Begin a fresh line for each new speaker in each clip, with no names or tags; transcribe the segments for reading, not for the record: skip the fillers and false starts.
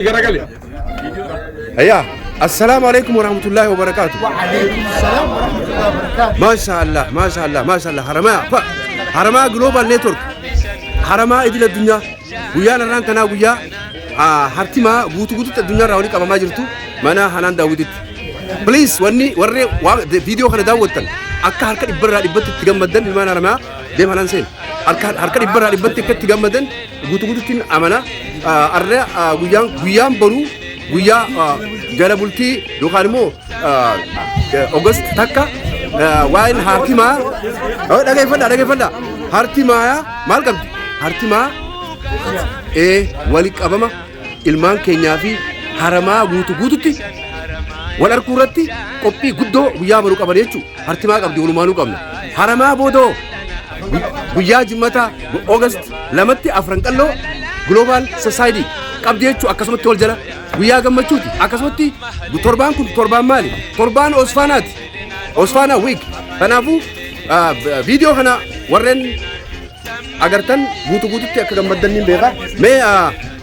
Garagali.
Ayyaa. Assalaamu alaikum warahmatullahi wabarakaatu.
وعليكم السلام ورحمة الله وبركاته.
Maasha Allah, maasha Allah, maasha Allah. Haramaa fa Haramaa Global Network. Haramaa idil addunyaa. Guyyaan har'aan tanaa guyyaa hartimaa guutuu guututti addunyaa irraa walii qabamaa jirtu mana Hanaan Daawwititti. Please wanni warri viidiyoo kana daawwattan akka harka dhibbarraa dhibbatti itti gammaddan ilmaan haramaa deem Hanaan seen. Harka dhibbarraa dhibbatti akka itti gammaddan guutuu guututti amana. Arra guyyaan guyyaan boruu guyyaa jala bultii yookaan immoo August takka waa'een hartimaa dhageeffadha dhageeffadha hartimaa maal qabdi hartimaa wali qabama ilmaan keenyaa fi haramaa guutuu guututti wal arguu irratti qophii guddoo guyyaa baruu qaban jechuudha. Hartimaa qabdi walumaanuu qabna. Haramaa boodoo guyyaa jimmataa August lamatti afran qalloo Global Society qabdi jechuudha akkasumatti wal jala guyyaa gammachuuti akkasumatti torbaan kun torbaan maali? Torbaan Osfaanaati. Osfaanaa week. Kanaafuu viidiyoo kana warreen agartan guutuu guututti akka gammaddan niin beeka. Mee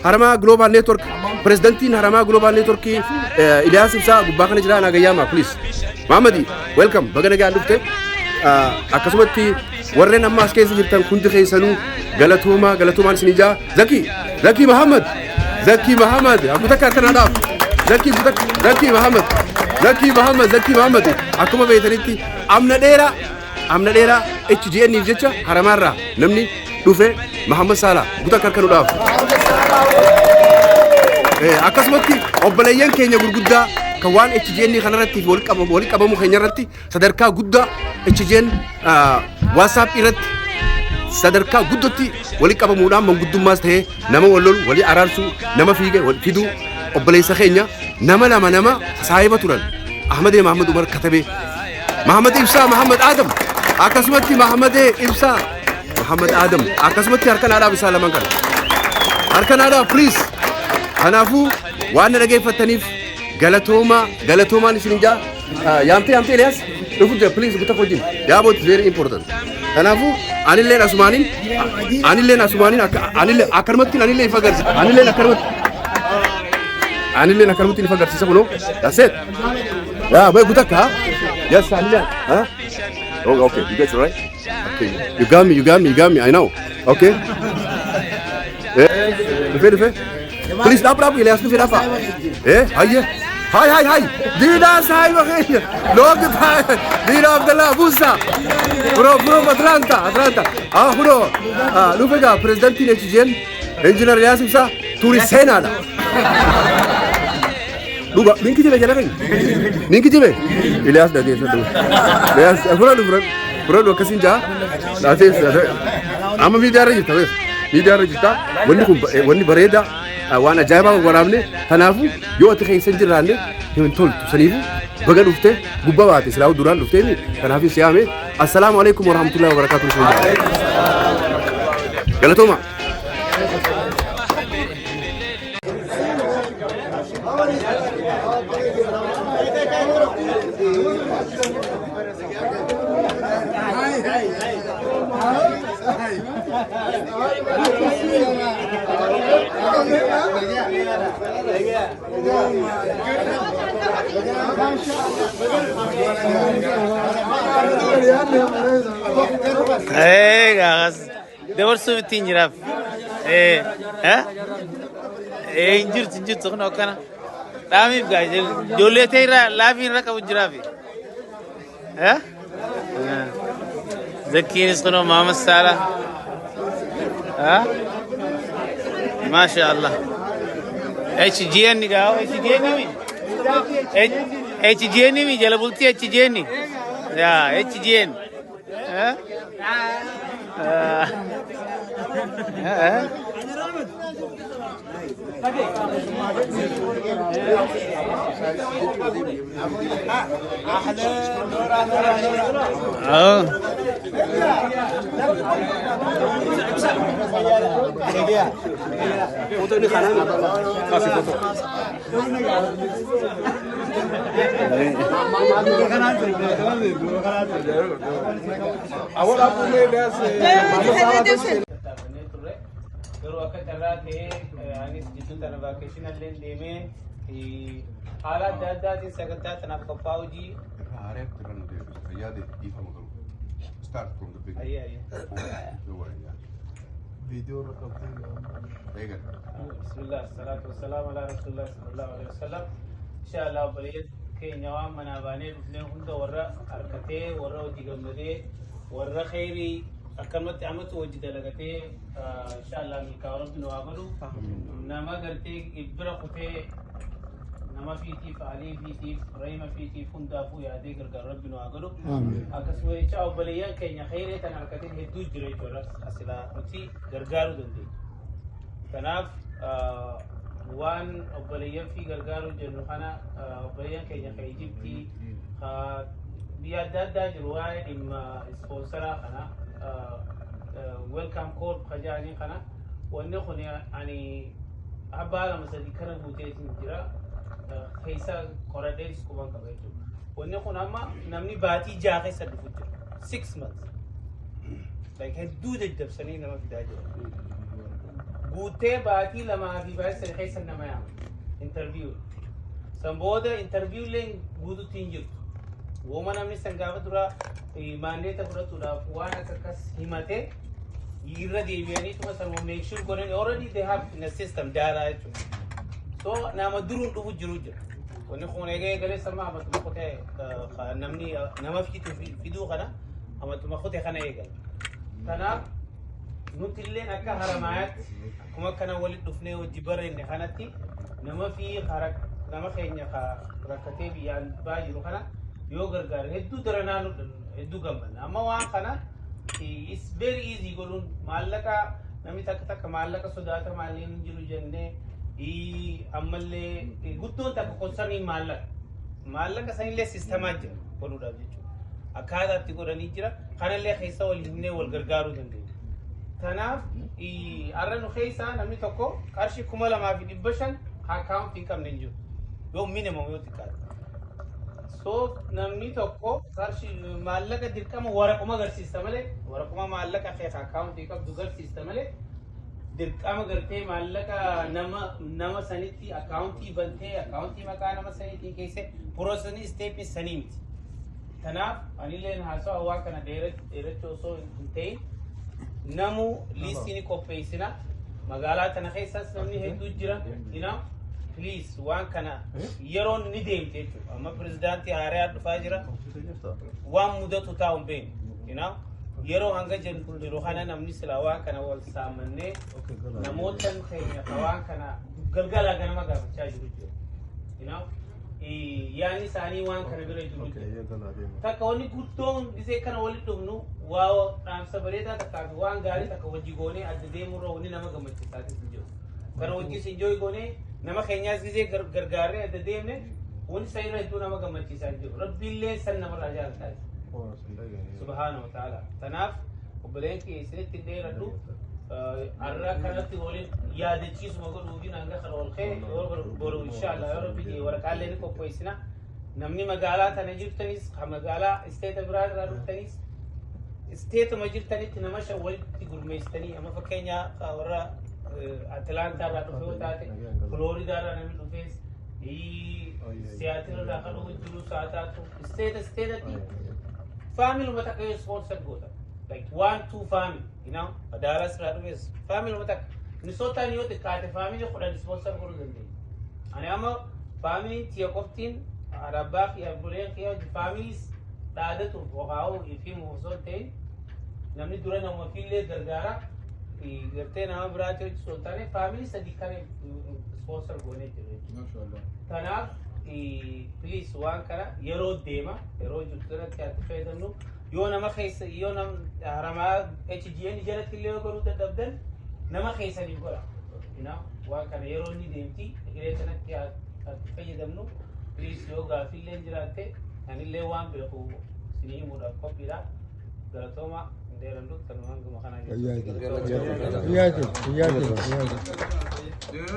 Haramaa Global Network pirezidantiin Haramaa Global Network Iliyaas Ibsaa gubbaa kana jira naagayyaama please. Mahamadi welcome baga nagaan dhufte. Akkasumatti warreen amma as keessa jirtan hundi keessanuu galatoomaa galatoomaan isin ijaa Zaki Zaki Mahamad Zaki Mahamad akkuma takka harka naadhaaf Zaki Zaki Mahamad Zaki Mahamad Zaki Mahamad akkuma beektanitti amna dheeraa amna dheeraa HGN jecha haramaarraa namni dhufe Mahamad Salah guta akka harka nuudhaaf. Akkasumatti obboleeyyan keenya gurguddaa kan waan HGN kanarratti wal qabamu keenya irratti sadarkaa guddaa HGN WhatsApp irratti sadarkaa guddatti walitti qabamuudhaan manguddummaas ta'ee nama wal lolu walii araarsuu nama fiige wal fiduu obboleessa keenya nama lama nama saahiba turan Ahmadee Mahamad Umar Katabee Mahamad Ibsaa Mahamad Adam akkasumatti Mahamadee Ibsaa Mahamad Adam akkasumatti harka naadhaaf isaa lamaan kana harka naadhaaf please. Kanaafuu waan na dhageeffattaniif galatoomaa galatoomaan isin jaa yaamtee yaamtee Eliyaas dhufu jira please guta wajjin yaaboo it's very important. Kanaafuu anilleen asumaaniin anilleen asumaaniin akka anillee akkanumatti anillee ifa agarsiisa anilleen akkanumatti anilleen akkanumatti ifa agarsiisa kunoo that's it. Yeah, wait, guta ka yes anilleen huh? Oh, okay, you guys right? Okay, you got me, you got me, you got me, I know. Okay. Dhufe dhufe. Please dhaab dhaab Eliyaas dhufe dhaafa. Hayye. Hay hay hay. Diina saahiba keenya. Long time. Diina Abdallah Musa. Bro bro Atlanta Atlanta. Ah bro. Ah dhufe gaa pirezidantiin HGN Engineer Eliyaas Ibsaa tuuri seenaadha. Dhuga ninki jibe jala keenya. Ninki jibe. Eliyaas dhageeffadhu. Eliyaas fudhadhu fudhadhu. Fudhadhu akkasiin jaa. Dhaatees amma miidiyaa irra jirta beeku. Miidiyaa irra jirta. Wanni kun wanni bareedaa waan ajaa'ibaa waraabne kanaafuu yoo ati keessa hin jirraanne hin toltu saniifuu baga dhufte gubbaa baate silaa duraan dhufteemi kanaafis siyaame assalaamu alaikum warahmatullahi wabarakatuh galatooma.
Gaafas dabarsuuf ittiin jiraaf. Hin jirtu hin jirtu kun akkana. Dhaamiif gaa ijoollee ta'e irraa laafii irra qabu jiraaf. Zakkiinis kunoo Maamad Saala. Maasha Allah. HGN gaa HGN mi? HGN mi jala bultii HGN. Yaa HGN. Garuu akka carraa ta'ee anis jidduu tana vacation illee deemee haala adda addaatiin sagantaa tanaaf qophaa'uu hojii.
Haareetti irra nu deebisu. Fayyaa dhiifama garuu. Start from the beginning.
Ayyee ayyee.
Don't worry, yeah.
Viidiyoo irra qabdee.
Eegal.
Bismillah, salaatu wassalamu ala rasulillah sallallahu alaihi wasallam. Insha Allah, obboleeyyan keenya waan manaa baanee dhufnee hunda warra harkatee, warra hojii gammadee, warra kheyrii akkanumatti amatu hojii dalagatee, insha Allah milkaa'u Rabbi nu haa godhu. Nama gartee bira kutee nama fiitiif, alii fiitiif, reema fiitiif hundaafuu yaadee gargaaru Rabbi nu haa godhu. Akkasuma jecha obboleeyyan keenya kheyrii tan harkateen hedduu jira jechuudha, asilaa nuti gargaaruu dandeenya. Kanaaf waan obboleeyyan fi gargaaruu jennu kana, obboleeyyan keenya ka Ijiptii, ka biyya adda addaa jiru, waa'ee dhimma sponsoraa kana, Welcome Corps ka jedhanii kana, wanni kun ani abbaa lama sadii kana guuteetiin jira, keessa qoradhees quban qaba jechuudha. Wanni kun amma namni baatii 6 keessa dhufu jira. 6 months. Like hedduu jajjabsanii nama fidaa jira. Guutee baatii 2 fi baatii 3 keessa nama yaama. Interview. San booda interview illee guututti hin jirtu. Wooma namni san gaafa dura mandate fudhatuudhaaf waan akka akkas himatee irra deebi'aniituma sanuma make sure godhan, already they have in a system data jechuudha. So nama duruun dhufu jiru jira. Wanni kun eegee eegalee sama amatuma kutee namni nama fidu fiduu kana amatuma kutee kana eegala. Kanaaf nuti illeen akka Haramaayaatti akkuma akkana walitti dhufnee hojii barreenne kanatti nama fi nama keenya rakkatee biyyaan baa jiru kana yoo gargaare hedduu daranaa hedduu gammanna. Amma waan kana it's very easy godhuun, maallaqa namni takka takka maallaqa sodaata maalleen hin jiru jennee, ammallee guddoon takka concernii maallaqa. Maallaqa sanillee systemaa jira godhuudhaaf jechuudha. Akkaataa itti godhanii jira. Kanallee keessa wal himnee wal gargaaruu dandeenya. Kanaaf har'a nu keessaa namni tokko qarshii 2500 accountii hin qabne hin jiru. Yoo minimum yoo xiqqaate. So namni tokko qarshii maallaqa dirqama waraquma agarsiista malee, waraquma maallaqa kee accountii qabdu agarsiista malee, dirqama gartee maallaqa nama sanitti accountii bantee accountii maqaa nama saniitiin keessa processii stepii sanii miti. Kanaaf anilleen haasawaa waa kana dheerachuu osoo hin ta'in, namu listii ni qopheessina. Magaalaa tana keessas namni hedduu jira. Please, waan kana yeroon ni deemte jechuudha. Amma pirezidaantii haaraa dhufaa jira. Waan mudatu taa'u hin beeknu. Yeroo hanga jiru kana namni silaa waan kana wal saamannee namoota keenya ka waan kana galgala ganama gaafachaa jiru jira. Yaanni isaanii waan kana bira jiru jira. Takka wanni guddoon gisee kana walitti dhufnu waa dhaamsa bareedaa takkaa fi waan gaarii takka hojii goonee adda deemurra wanni nama gammachiisaatis hin jiru. Kana hojii enjoy goonee nama keenyaas gisee gargaarree adda deemne, wanni isa irra hedduu nama gammachiisaa hin jiru. Rabbiillee san namarraa jaalataa subhaanahu wa ta'ala. Kanaaf obboleen kiyya, isinitti hin dheeradhu. Har'a kanatti waliin yaadachiisuma godhuufi hanga kana ol ka'e. Boru inshallah yoo Rabbi jee waraqaalee ni qopheessina. Namni magaalaa tana jirtanis, ka magaalaa stateta biraa irraa dhuftanis, stateuma jirtanitti nama shan walitti gurmeessitanii, amma fakkeenya warra Atlaantaa irraa dhufe yoo taate, Floridaa irraa namni dhufes, Seattle irraa kan dhufu jiru saataatu, stateta stateatti familuma takka yoo sponsor goota. Like one two family, Dallas irraa dhufes familuma takka. Minnesotaan yoo xiqqaate family 10 sponsor godhuu dandeenya. Ani amma familyn tiya qoftiin, abbaa fi abboleen kiyya families dhaadatuuf ho'aa'uu fi osoo hin ta'in, namni dura nama ofiillee gargaara, gartee nama biraatti hojii osoo hin taane, family sadi kan sponsor goonee jiru jechuudha. Kanaaf please, waan kana yeroo deema yeroo jirtu irratti haa fayyadamnu. Yoo nama keessa yoo nam Haramaa HGN jalatti illee yoo godhuu dadhabdan, nama keessaniif godha. Waan kana yeroo inni deemti hiree kanatti haa fayyadamnu. Please, yoo gaaffiillee jiraatte anillee waan beeku isinii himuudhaaf qophiidha. Galatooma, hin dheerannu, kanumaan guma kanaa jechuudha.
Fayyaa ta'e, fayyaa ta'e, fayyaa ta'e.